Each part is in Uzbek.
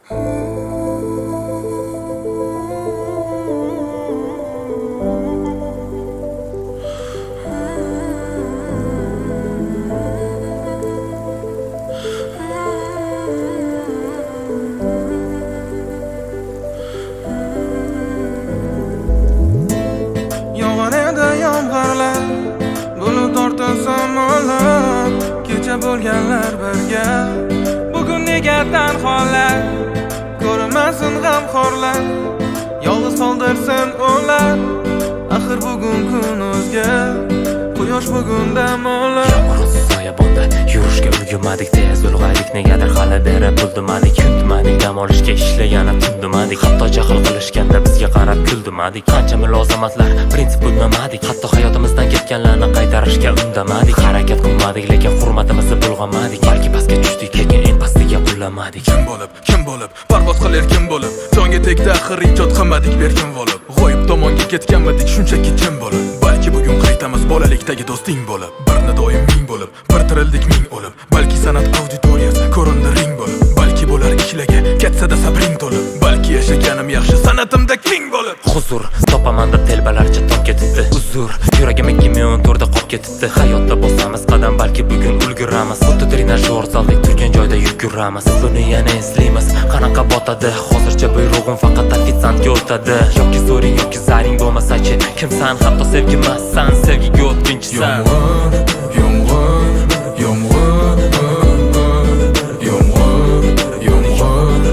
Yog'ar edi yomg'irlar, bulut orti samolar. Kecha bo'lganlar birga, bugun nega tanholar? Ko'rinmasin g'amxo'rlar, yolg'iz qoldirsin ular. Axir bugun kun o'zga, quyosh bugun dam olar. Yomg'irsiz soyabonda yurishga ulgurmadik, tez ulg'aydik, negadir hali beri pul demadik, kutmadik, dam olishga ishlagani tundamadik, hatto jahl qilishganda bizga qarab kuldimidik. Qancha mulozamatlar, prinsip unamadik, hatto hayotimizdan ketganlarni qaytarishga undamadik. Harakat qilmadik, lekin hurmatimizni bulg'amadik, balki pastga tushdik, lekin eng pastiga qulamadik. Kim bo'lib, kim bo'lib, parvoz qilar kim bo'lib? Jonga tegdi axir, ijod qilmadik berkin bo'lib. G'oyib tomonga ketganmidik shunchaki jim bo'lib. Balki bugun qaytamiz bolalikdagi do'sting bo'lib. Birni doim ming bo'lib, bir tirildik ming o'lib. Balki san'at auditoriyasi ko'rindi ring bo'lib. Balki bo'lar ishlaga ketsada sabring to'lib. Balki yashaganim yaxshi san'atimda king bo'lib. Huzur topaman deb telbalarcha tom ketibdi. Uzr, yuragim 2014da qolib ketibdi. Hayotda bosamiz qadam, balki bugun ulguramiz. Xuddi trenajyor zaldek turgan joyda yuguramiz. Buni yana eslaymiz, qanaqa botadi. Hozircha buyrug'im faqat ofitsiantga o'tadi. Yoki zo'ring, yoki zaring bo'lmasachi, kimsan? Hatto sevgimassan, sevgiga o'tkinchisan. Yomg'ir, yomg'ir, yomg'ir, yomg'ir, yomg'ir, yomg'ir,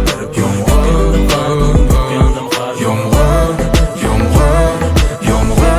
yomg'ir, yomg'ir, yomg'ir, yomg'ir, yomg'ir,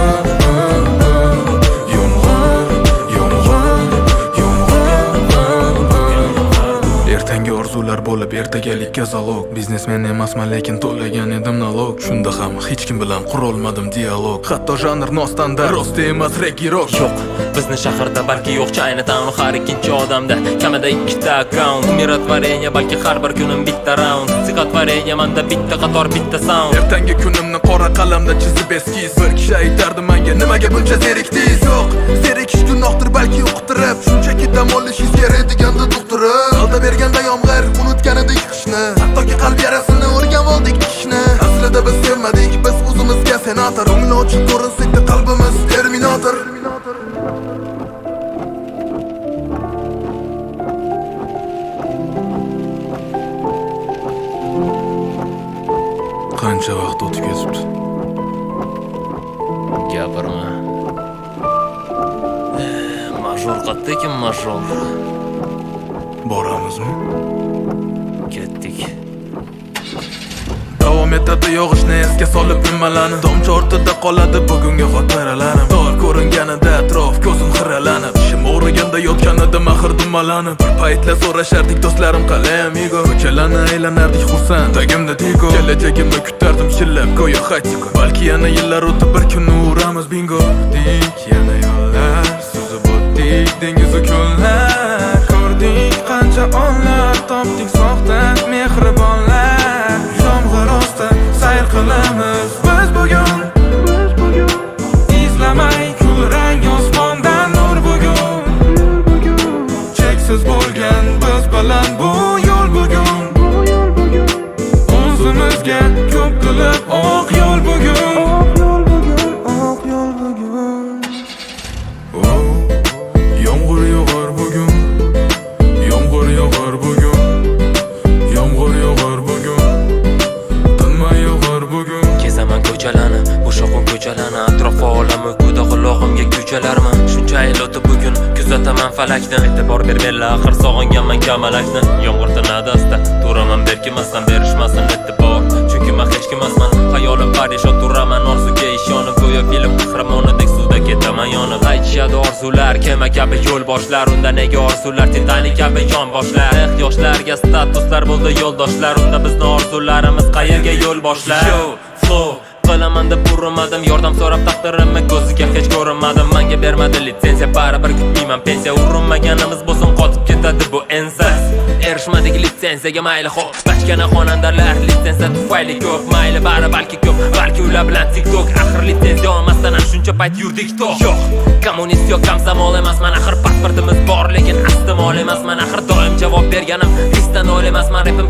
yomg'ir. Ertangi orzular bo'lib ertagalikka залог. Biznesmen emasman, lekin to'lagan edim налог. Shunda ham hech kim bilan qurolmadim dialog. Hatto janr nostandart, rost emas reggae rock. Yo'q, bizni shaharda balki yo'q Chinatown. Har ikkinchi odamda kamida ikkita akkaunt. Умиротворение, balki har bir kunim bitta raund. Стихотворение manda bitta qator, bitta sound. Ertangi kunimni qora qalamda chizib eskiz. Bir kishi aytardi menga: "Nimaga buncha zerikdingiz?" Yo'q, zerikish gunohdir balki uqtirib. Shunchaki dam olishingiz kerak deganda doktorim. Alda berganda yomg'ir, unutgan edik qishni. Hattoki qalb yarasini o'rganib oldik tikishni. Aslida biz sevmadik, biz o'zimizga senator. Ko'ngli ochiq ko'rinsak-da, qalbimiz terminator. Qancha vaqt o'tib ketibdi. Gapirma. Major qayerda ekan, major? Boramizmi? Ketdik. Davom etadi yog'ishni esga solib nimalarni. Tomchi ortida qoladi bugungi xotiralarim. Tor ko'ringanida atrof, ko'zim xiralanib. Tishim og'riganda yotgan edim axir dumalanib. Bir paytlar so'rashardik do'stlarim: "Qalay, amigo?" Ko'chalarni aylanardik xursand, tagimda Tigo. Kelajagimni kutardim chillab go'yo xatiko. Balki yana yillar o'tib bir kuni uramiz bingo. Dik yana yo'llar suzib o'tdik, dengizu ko'llar ko'rdik, qancha onlar topdik soxta mehribonlar. Yomg'ir osti sayr qilamiz biz bugun, izlamay kulrang osmondan nur bugun. Cheksiz bo'lgan biz bilan bu yo'l bugun, o'zimizga ko'p qilib oq yo'l bugun, oq yo'l bugun. Oh, yomg'ir yog'ar bugun. Yomg'ir yog'ar bugun. Yomg'ir yog'ar bugun. Tinmay yog'ar bugun. Kezaman ko'chalarni, bo'shoqin ko'chalarni. Atrof olam uyquda, qulog'imga ko'chalarmi. Shuncha yil o'tib, bugun kuzataman falakni. E'tibor bermaylar, axir sog'inganman kamalakni. Yomg'ir tinadi asta, turaman berkinmasdan. Berishmasin e'tibor, chunki man hech kim emasman. Hayolim parishon, turaman orzuga ishonib. Go'yo film qahramonidek suvda ketaman yonib. Aytishadi, orzular kema kabi yo'l boshlar. Unda nega orzular Titanik kabi yon boshlar? Eh, yoshlarga statuslar bo'ldi yo'ldoshlar. Unda bizni orzularimiz qayerga yo'l boshlar? Yo, flow qilaman deb urinmadim. Yordam so'rab taqdirimni ko'ziga hech ko'rinmadim. Manga bermadi litsenziya, baribir kutmayman pensiya. Urinmaganimiz bo'lsin, qotib ketadi bu ensa. Erishmadik litsenziyaga, mayli xo'p. Bachkana xonandalar litsenziya tufayli ko'p. Mayli, bari balki ko'p, balki ular bilan TikTok. Axir litsenziya olmasdan ham shuncha payt yurdik to'q. Yo'q, kommunist yo komsomol emasman. Axir pasportimiz bor, lekin astimol emasman. Axir doim javob berganim 100 ta nol emasman. Repim